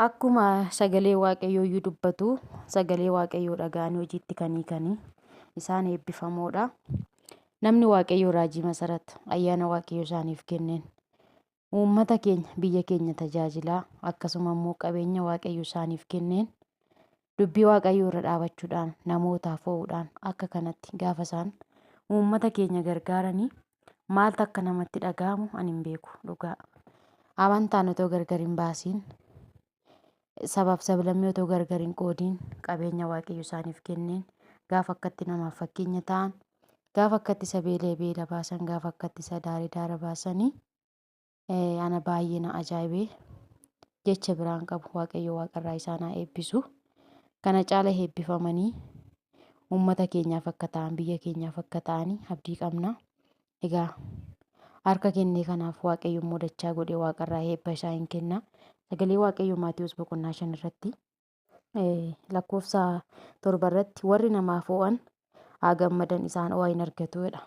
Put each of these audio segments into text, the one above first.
Akkuma sagalee Waaqayyoo iyyuu dubbatu, sagalee Waaqayyoo dhaga'anii hojiitti kan hiikanii isaan eebbifamoodha. Namni Waaqayyoo Raajii Masarat ayyaana Waaqayyoo isaaniif kenneen uummata keenya, biyya keenya tajaajilaa, akkasuma immoo qabeenya Waaqayyoo isaaniif kenneen dubbii Waaqayyoo irra dhaabachuudhaan namootaaf ho'uudhaan akka kanatti gaafa isaan uummata keenya gargaaranii maaltu akka namatti dhaga'amu ani hin beeku dhugaa. Amantaan otoo gargar hin baasiin, sabaaf sablammii otoo gargar hin qoodiin, qabeenya Waaqayyo isaaniif kenneen gaafa akkatti namaaf fakkeenya ta'an, gaafa akkatti isa beela'e beela baasan, gaafa akkatti isa daare daara baasanii, ana baay'ee na ajaa'ibee, jecha biraan qabu. Waaqayyo waaqarraa isaan haa eebbisu. Kana caala eebbifamanii uummata keenyaaf akka ta'an, biyya keenyaaf akka ta'anii abdii qabna. Egaa harka kennee kanaaf Waaqayyo immoo dachaa godhee waaqarraa eebba isaa hin kenna. Sagalee Waaqayyo Maatiyus boqonnaa 5 irratti lakkoofsa 7 irratti, "Warri namaaf oo'an haa gammadan, isaan oo'a hin argatu," jedha.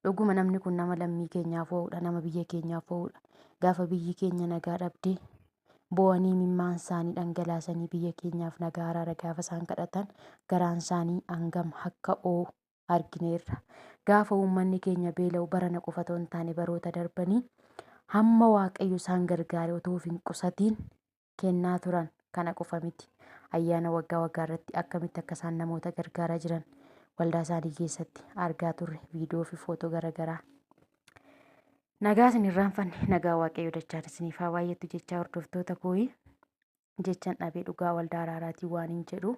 Dhuguma namni kun nama lammii keenyaaf oo'udha, nama biyya keenyaaf oo'udha. Gaafa biyyi keenya nagaa dhabdee boo'anii, imimmaan isaanii dhangalaasanii, biyya keenyaaf nagaa, araara gaafa isaan kadhatan garaan isaanii hangam akka oo'u argineerra. Gaafa uummanni keenya beela'u, barana qofa otoo hin taane baroota darbanii, hamma Waaqayyo isaan gargaare otoo of hin qusatiin kennaa turan. Kana qofa miti. Ayyaana waggaa waggaa irratti akkamitti akka isaan namoota gargaaraa jiran waldaa isaanii keessatti argaa turre, viidiyoo fi footoo garaagaraa. Nagaa isin irraanfanne, nagaa Waaqayyo dachaan isiniif haa baay'attu jechaa, hordoftoota kooyi, jechan dhabee dhugaa waldaa araaraatiin waan hin jedhu.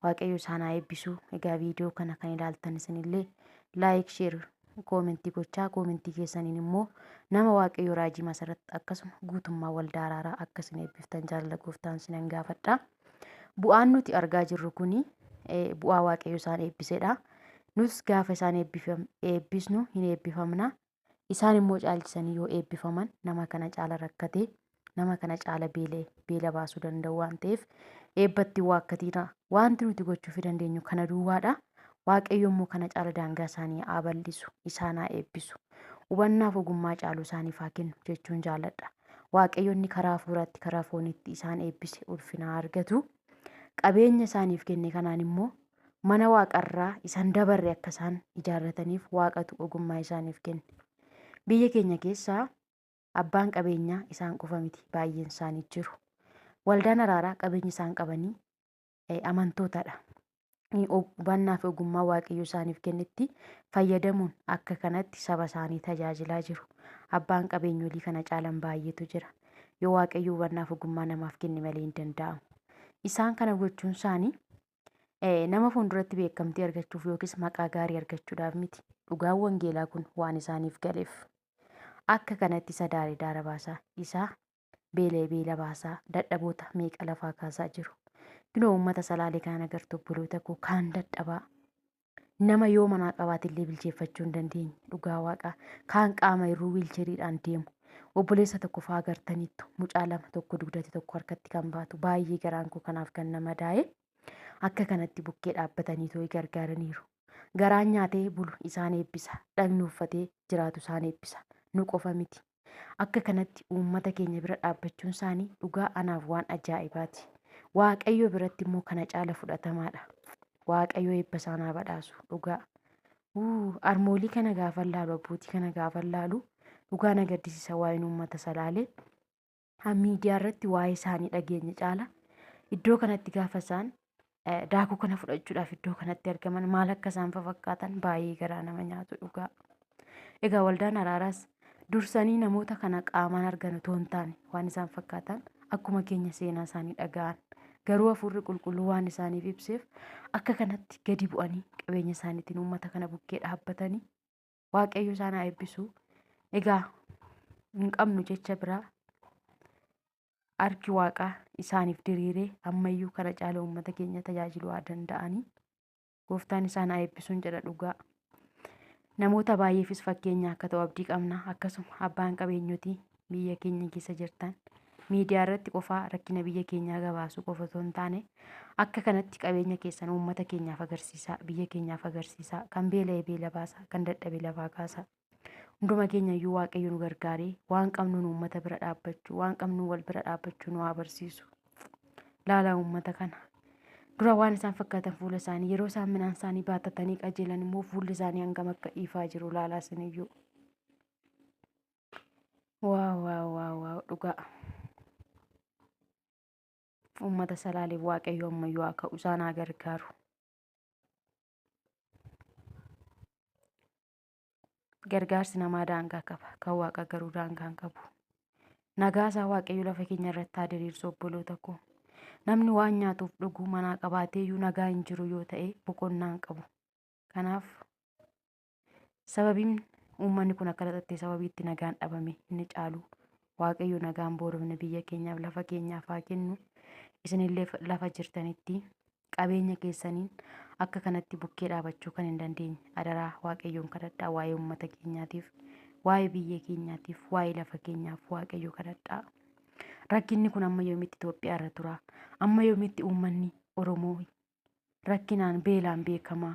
Waaqayyo isaan haa eebbisu. Egaa viidiyoo kana kan ilaaltan isinillee like, share, comment gochaa, comment keessaniin immoo nama Waaqayyo Raajii Masarat akkasuma guutummaa waldaa araaraa akka isin eebbiftan jaalala gooftaan isinan gaafadha. Bu'aan nuti argaa jirru kuni bu'aa Waaqayyo isaan eebbisedha. Nus gaafa isaan eebbisnu hin eebbifamna. Isaan immoo caalchisanii yoo eebbifaman nama kana caala rakkatee, nama kana caala beela'e beela baasuu danda'u waan ta'eef eebbatti waakkatiina. Wanti nuti gochuufii dandeenyu kana duwwaadha. Waaqayyo immoo kana caala daangaa isaanii haa bal'isu, isaan haa eebbisu. Hubannaaf ogummaa caalu isaaniif haa kennu jechuun jaalladha. Waaqayyo inni karaa hafuuraatti, karaa fooniitti isaan eebbise ulfina haa argatu. Qabeenya isaaniif kenne kanaan immoo mana waaqarraa isaan dabarre akka isaan ijaarrataniif waaqatu ogummaa isaaniif kenne. Biyya keenya keessaa abbaan qabeenyaa isaan qofa miti, baay'een isaanii jiru. Waldaan araaraa qabeenya isaan qabanii amantootadha. Hubannaa fi ogummaa Waaqayyo isaaniif kennetti fayyadamuun akka kanatti saba isaanii tajaajilaa jiru. Abbaan qabeenyolii kana caalan baay'eetu jira. Yoo Waaqayyo hubannaa fi ogummaa namaaf kenne malee hin danda'amu. Isaan kana gochuun isaanii nama fuulduratti beekamtii argachuuf yookiis maqaa gaarii argachuudhaaf miti. Dhugaan wangeelaa kun waan isaaniif galeef. Akka kanatti isa daare daara baasaa, isa beela'e beela baasaa, dadhaboota meeqa lafaa kaasaa jiru. Kunoo uummata Salaalee kana agartu, obboloota koo, kaan dadhabaa. Nama yoo manaa qabaatillee bilcheeffachuu hin dandeenye, dhugaa waaqaa, kaan qaama hir'uu wheelchairiidhaan deemu. Obboleessa tokko fa'aa agartaniittu, mucaa lama, tokko dugdatti, tokko harkatti kan baatu, baay'ee garaan koo kanaaf kan nama daa'e. Akka kanatti bukkee dhaabbatanii too'i gargaaraniiru. Garaan nyaatee bulu isaan eebbisa. Dhagni uffatee jiraatu isaan eebbisa. Nu qofa miti. Akka kanatti uummata keenya bira dhaabbachuun isaanii dhugaa anaaf waan ajaa'ibaati. Waaqayyo biratti immoo kana caala fudhatamaadha. Waaqayyo eebba isaan haa badhaasu dhugaa. Armoolii kana gaafa laalu, abbootii kana gaafa laalu, dhugaa na gaddisiisa waa'een uummata Salaalee. Miidiyaa irratti waa'ee isaanii dhageenya caala iddoo kanatti gaafa isaan daakuu kana fudhachuudhaaf iddoo kanatti argaman maal akka isaan fafakkaatan baay'ee garaa nama nyaatu dhugaa. Egaa waldaan araaraas dursanii namoota kana qaamaan argan otoo hin taane waan isaan fakkaatan akkuma keenya seenaa isaanii dhaga'an. Garuu hafuurri qulqulluu waan isaaniif ibseef akka kanatti gadi bu'anii qabeenya isaaniitiin uummata kana bukkee dhaabbatanii, Waaqayyo isaan haa eebbisu. Egaa hin qabnu jecha biraa. Harki waaqaa isaaniif diriiree ammayyuu kana caala uummata keenya tajaajiluu haa danda'anii. Gooftaan isaan haa eebbisuun jedha dhugaa. Namoota baay'eefis fakkeenya akka ta'u abdii qabna. Akkasuma abbaan qabeenyotii biyya keenya keessa jirtan miidiyaa irratti qofaa rakkina biyya keenyaa gabaasuu qofa otoo hin taane akka kanatti qabeenya keessan uummata keenyaaf agarsiisaa, biyya keenyaaf agarsiisaa, kan beela'e beela baasaa, kan dadhabe lafaa kaasaa. Hunduma keenya iyyuu Waaqayyo nu gargaaree waan qabnuun uummata bira dhaabbachuu, waan qabnuun wal bira dhaabbachuu nu haa barsiisu. Laalaa uummata kana. Dura waan isaan fakkaatan fuula isaanii yeroo isaan midhaan isaanii baattatanii qajeelan immoo fuulli isaanii hangam akka ifaa jiru laalaa isiniyyuu. Waaw waaw waaw waaw, dhugaa. Uummata Salaaleef Waaqayyo ammayyuu haa ka'u, isaan haa gargaaru. Gargaarsi namaa daangaa qaba, kan Waaqa garuu daangaa hin qabu. Nagaa isaa Waaqayyo lafa keenya irratti haa diriirsu, obboloota koo. Namni waan nyaatuuf dhugu manaa qabaatee iyyuu nagaa hin jiru yoo ta'e boqonnaa hin qabu. Kanaaf sababiin uummanni kun akka xaxattee sababii itti nagaan dhabame inni caalu, Waaqayyo nagaan boorofne biyya keenyaaf lafa keenyaaf haa kennu. Isinillee lafa jirtanitti qabeenya keessaniin akka kanatti bukkee dhaabachuu kan hin dandeenye adaraa Waaqayyoon kadhadhaa. Waa'ee uummata keenyaatiif, waa'ee biyya keenyaatiif, waa'ee lafa keenyaaf Waaqayyo kadhadhaa. Rakkinni kun amma yoomitti Itoophiyaa irra tura? Amma yoomitti uummanni Oromoo rakkinaan beelaan beekamaa?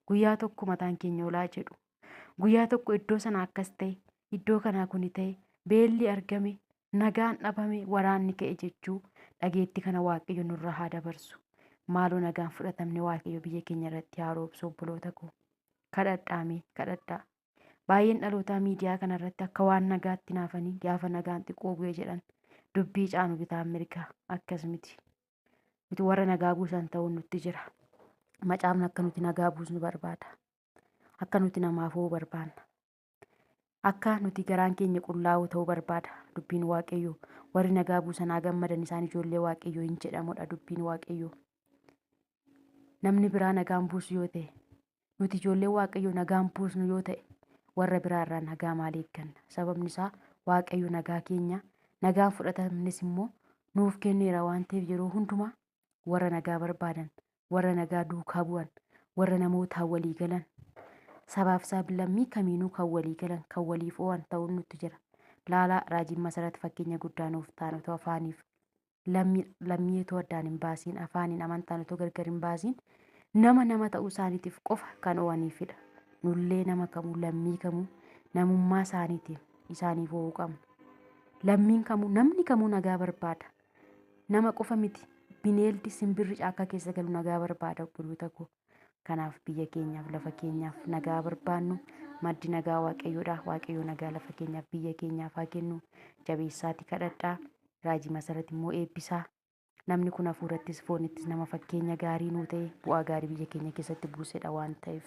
Guyyaa tokko mataan keenya olaa jedhu. Guyyaa tokko iddoo sana akkas ta'e, iddoo kanaa kuni ta'e, beelli argame, nagaan dhabame, waraanni ka'e jechuu dhageetti kana Waaqayyo nurra haa dabarsu. Maaloo nagaan fudhatamne Waaqayyo biyya keenya irratti haa roobsu, obboloota koo. Kadhadhaame, kadhadhaa. Baay'een dhalootaa miidiyaa kanarratti akka waan nagaatti naafanii gaafa nagaan xiqqoo bu'e jedhan dubbii caanu bitaan mirgaa. Akkas miti. Nuti warra nagaa buusan ta'uun nutti jira. Macaafni akka nuti nagaa buusnu barbaada. Akka nuti namaaf ho'u barbaanna. Akka nuti garaan keenya qullaa'uu ta'uu barbaada dubbiin Waaqayyoo. Warri nagaa buusan haa gammadan, isaan ijoollee Waaqayyoo hin jedhamudha dubbiin Waaqayyoo. Namni biraa nagaan buusu yoo ta'e, nuti ijoollee Waaqayyoo nagaan buusnu yoo ta'e, warra biraa irraa nagaa maal eegganna? Sababni isaa Waaqayyo nagaa keenya, nagaan fudhatamnes immoo nuuf kenneera waan ta'eef, yeroo hundumaa warra nagaa barbaadan, warra nagaa duukaa bu'an, warra namootaan walii galan, sabaaf sablammii kamiinuu kan walii galan, kan waliif oo'an ta'uun nutti jira. Laalaa, raajiin Masarat fakkeenya guddaa nuuf ta'an otoo afaaniif lammii otoo addaan hin baasiin, afaaniin amantaan otoo gargar hin baasiin, nama nama ta'uu isaaniitiif qofa kan oo'aniifidha. Nullee nama kamuu, lammii kamuu, namummaa isaaniitiin isaaniif oo'uu qabna. Lammiin kamuu, namni kamuu nagaa barbaada. Nama qofa miti, bineeldi simbirri caakkaa keessa galu nagaa barbaada, obboloota koo. Kanaaf biyya keenyaaf lafa keenyaaf nagaa barbaannu. Maddi nagaa Waaqayyoodha. Waaqayyo nagaa lafa keenyaaf biyya keenyaaf haa kennu. Jabeessaati kadhadhaa. Raajii Masarat immoo eebbisaa. Namni kun hafuurattis foonittis nama fakkeenya gaarii nuu ta'e, bu'aa gaarii biyya keenya keessatti buusedha waan ta'eef.